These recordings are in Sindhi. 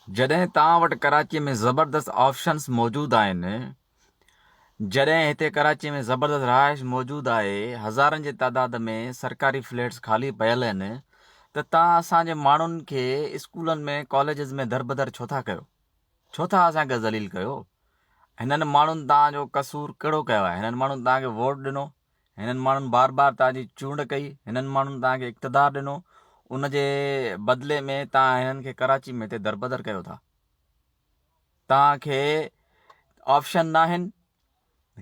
جڏهن توهان وٽ ڪراچي ۾ زبردست آپشنس موجود آهن، جڏهن هتي ڪراچي ۾ زبردست رهائش موجود آهي، هزارن جي تعداد ۾ سرڪاري فليٽس خالي پيل آهن ته توهان اسان جي ماڻهن کي اسڪولن ۾ ڪاليجز ۾ دربدر ڇو ٿا ڪيو؟ ڇو ٿا اسان کي ذليل ڪيو؟ هنن ماڻهن توهان جو قصور ڪهڙو ڪيو آهي؟ هنن ماڻهن توهان کي ووٽ ڏنو، هنن ماڻهن بار بار توهان جي چونڊ ڪئي، هنن ماڻهن توهان کي اقتدار ڏنو، ان جي بدلي ۾ توهان هنن کي ڪراچي ۾ هتي دربدر ڪيو ٿا. توهان کي آپشن ناهن،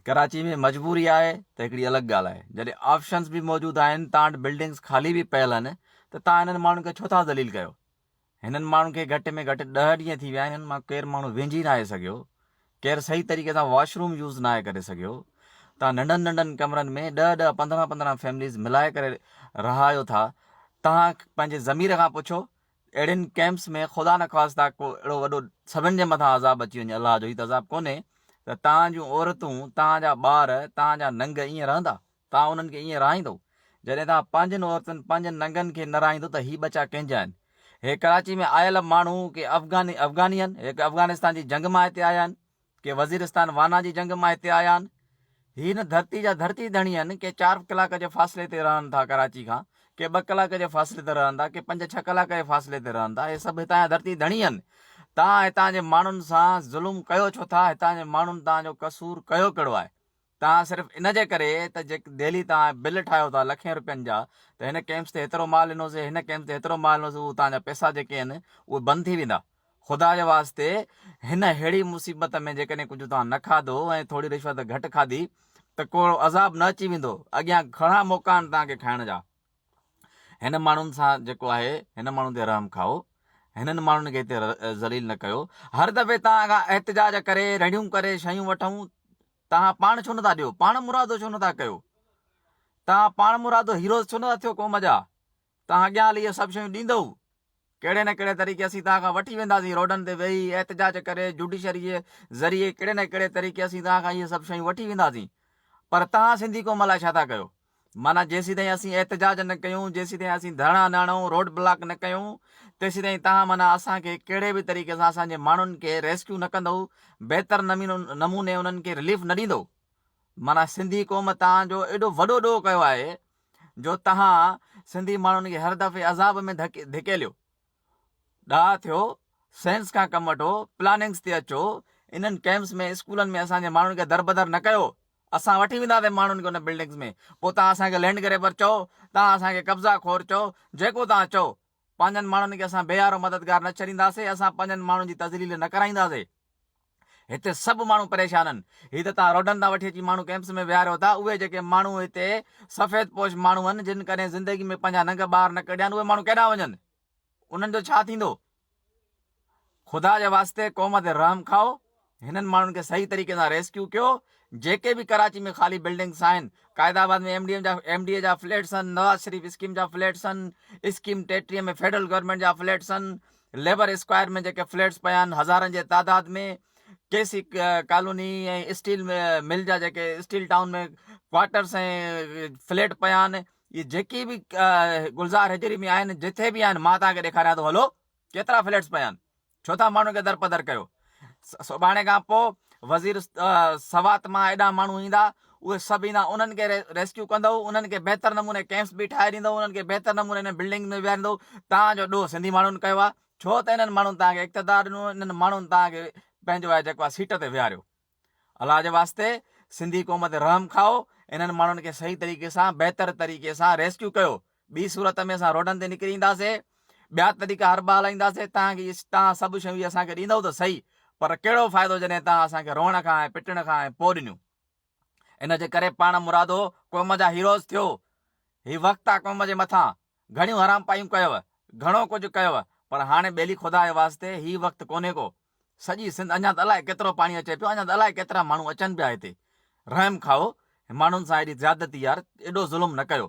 ڪراچي ۾ مجبوري آهي ته هڪڙي الڳ ڳالهه آهي، جڏهن آپشنز به موجود آهن، توهان وٽ بلڊنگز خالي به پيل آهن ته توهان هنن ماڻهن کي ڇو ٿا ذليل ڪيو؟ هنن ماڻهن کي گهٽ ۾ گهٽ ڏهه ڏينهن ٿي ويا آهن هنن مان ڪير ماڻهو وهنجي ناهي سگهيو ڪير صحيح طريقي سان واش روم يوز ناهي ڪري سگهيو تان ننڍن ننڍن ڪمرن ۾ ڏهه ڏهه پندرهن پندرهن فيمليز ملائي ڪري رهايو ٿا تهان پنهنجي ضمير کان پڇو اهڙين ڪيمپس ۾ خدا نخواسته ڪو اهڙو وڏو سڀن جي مٿان عذاب اچي وڃي الله جو هي ته عذاب ڪونهي ته تهان جون عورتون تهان جا ٻار تهان جا ننگ ائين رهندا توهان انهن کي ائين رهائيندؤ؟ جڏهن توهان پنهنجين عورتن، پنهنجن ننگن کي نه رهائيندؤ ته هي ٻچا ڪنهن جا آهن؟ هي ڪراچي ۾ آيل ماڻهو ڪي افغاني افغاني آهن، هي ڪي افغانستان جي جنگ مان هتي آيا آهن، ڪي وزيرستان وانا جي جنگ مان هتي آيا آهن. هي هن ڌرتي جا ڌرتي ڌڻي آهن، ڪي چار ڪلاڪ جي فاصلي تي رهن ٿا ڪراچي کان، ڪي ٻه ڪلاڪ جي فاصلي تي رهن ٿا، ڪي پنج ڇهه ڪلاڪ جي فاصلي تي رهن ٿا، هي سڀ هتان جا ڌرتي ڌڻي آهن. توهان هتان جي ماڻهن سان ظلم ڪيو ڇو ٿا؟ هتان جي ماڻهن توهان جو قصور ڪيو ڪهڙو آهي؟ توهان صرف ان جي ڪري ته جيڪ ڊيلي توهان بل ٺاهيو ٿا لکين روپين جا ته هن ڪيمپس تي هيترو مال ڏنوسي هن ڪيمپس تي هيترو مال ڏنوسي اهو توهان جا پئسا جيڪي آهن اهي بند ٿي ويندا خدا جي واسطي هن ههڙي مصيبت ۾ جيڪڏهن ڪجهه توهان نه کاڌو ۽ ٿوري رشوت گهٽ کاڌي ته ڪو عذاب نه اچي ويندو اڳيان گهڻا موقعا آهن توهان کي کائڻ جا هن ماڻهن سان جيڪو آهي هن ماڻهن تي رحم کائو هنن ماڻهن کي هتي ذليل نه ڪيو هر دفعي توهان کان احتجاج ڪري رڙيون ڪري شيون وٺون توهان پاڻ ڇو نٿا ڏيو پاڻ مرادو ڇو نٿا ڪيو توهان پاڻ مرادو هيروز ڇو نٿا ٿيو قوم جا توهان اڳيان هلي اهي سڀ شيون ڏيندو ڪهڙي نه ڪهڙي طريقي اسين توهان کان وٺي وينداسين روڊن تي ويهي احتجاج ڪري جوڊيشري جي ذريعي ڪهڙي نه ڪهڙي طريقي اسين توهان کان اهي سڀ شيون وٺي وينداسين پر توهان سنڌي قوم لاء ڇا ٿا ڪيو معنيٰ جيسيتائين اسين احتجاج نه ڪيون جيسيتائين اسين ڌرڻا نه هڻون روڊ بلاڪ نه ڪيون تيسيتائين توهان معنيٰ اسان کي ڪهڙي به طريقي سان اسان جي ماڻهن کي ريسڪيو نه ڪندؤ بهتر نموني انهن کي رليف نه ڏيندؤ معنيٰ سنڌي قوم توهان جو ايڏو وڏو ڏوهه ڪيو آهي جو توهان سنڌي ماڻهن کي هر دفعي عذاب ۾ ڌڪيليو. ڏاها ٿيو، سينس کان ڪم وٺو، پلاننگس تي اچو، انهن ڪئمپس ۾ اسڪولن ۾ اسان جي ماڻهن کي دربدر نه ڪيو، اسان وٺي وينداسين ماڻهن کي ان بلڊنگس ۾، پوء توهان اسان کي لينڊ گريبر چئو، توهان اسان کي قبضا خور چئو، جيڪو توهان چئو، پنهنجن ماڻهن کي اسان بي يارو مددگار نه ڇڏينداسين، اسان پنهنجن ماڻهن جي تذليل نه ڪرائينداسين. هتي سڀ ماڻهو پريشان آهن. هي ته توهان روڊن تان وٺي اچي ماڻهو ڪئمپس ۾ ويهاريو ٿا. اهي جيڪي ماڻهو هتي سفيد پوش ماڻهو آهن، جن ڪڏهن زندگي ۾ پنهنجا ننگ ٻاهر نه ڪڍيا آهن، اهي ماڻهو ڪيڏانهن وڃن؟ انهن جو ڇا ٿيندو؟ خدا جي واسطي قوم تي رحم کائو. هنن ماڻهن کي صحيح طريقي سان ريسڪيو ڪيو. جيڪي به ڪراچي ۾ خالي بلڊنگس آهن، قائد آباد ۾ ايم ڊي ايم جا ايم ڊي اي جا فليٽس آهن، نواز شريف اسڪيم جا فليٽس آهن، اسڪيم 33 ۾ فيڊرل گورنمينٽ جا فليٽس آهن، ليبر اسڪوائر ۾ جيڪي فليٽس پيا آهن هزارن جي تعداد ۾ ڪي سي ڪالوني ۽ اسٽيل مل جا جيڪي اسٽيل ٽائون ۾ ڪوارٽرس ۽ فليٽ پيا آهن اهي جيڪي به گلزار هجري ۾ آهن جٿي به آهن مان توهان کي ڏيکاريان ٿو هلو ڪيترا فليٽس پيا آهن ڇو ٿا ماڻهن کي درپدر ڪيو سڀاڻي کان پوء وزير سوات مان ايڏا ماڻهو ايندا اهي سڀ ايندا انهن کي ريسڪيو ڪندو انهن کي بهتر نموني ڪيمپس به ٺاهي ڏيندو انهن کي بهتر نموني انهن بلڊنگ ۾ ويهاريندو توهان جو ڏوهه سنڌي ماڻهن ڪيو آهي ڇو ته انهن ماڻهن توهان کي اقتدار ڏنو انهن ماڻهن توهان کي پنهنجو آهي جيڪو آهي سيٽ تي ويهاريو الله جي واسطي سنڌي قوم تي رحم کائو انهن ماڻهن کي صحيح طريقي سان بهتر طريقي سان ريسڪيو ڪيو ٻي صورت ۾ اسان روڊن تي نڪري اينداسي، ٻيا طريقا حربا هلائينداسي، توهان کي توهان سڀ شيون اسان کي ڏيندؤ ته سهي، پر ڪهڙو فائدو جڏهن توهان اسان کي روئڻ کان ۽ پٽڻ کان ۽ پوء ڏنيون. ان جي ڪري پاڻ مرادو قوم جا هيروز ٿيو. هي وقت آ قوم جي مٿان. گهڻيون حرام پايون ڪيو، گهڻو ڪجهه ڪيو، پر هاڻي ٻيلي خدا جي واسطي هي وقت ڪونهي ڪو. سڄي سنڌ اڃا ته الائي ڪيترو پاڻي اچي پيو اڃا ته الائي ڪيترا ماڻهو اچن پيا هتي. رحم کائو ماڻهن سان ايڏي زيادتي يار ايڏو ظلم نه ڪيو.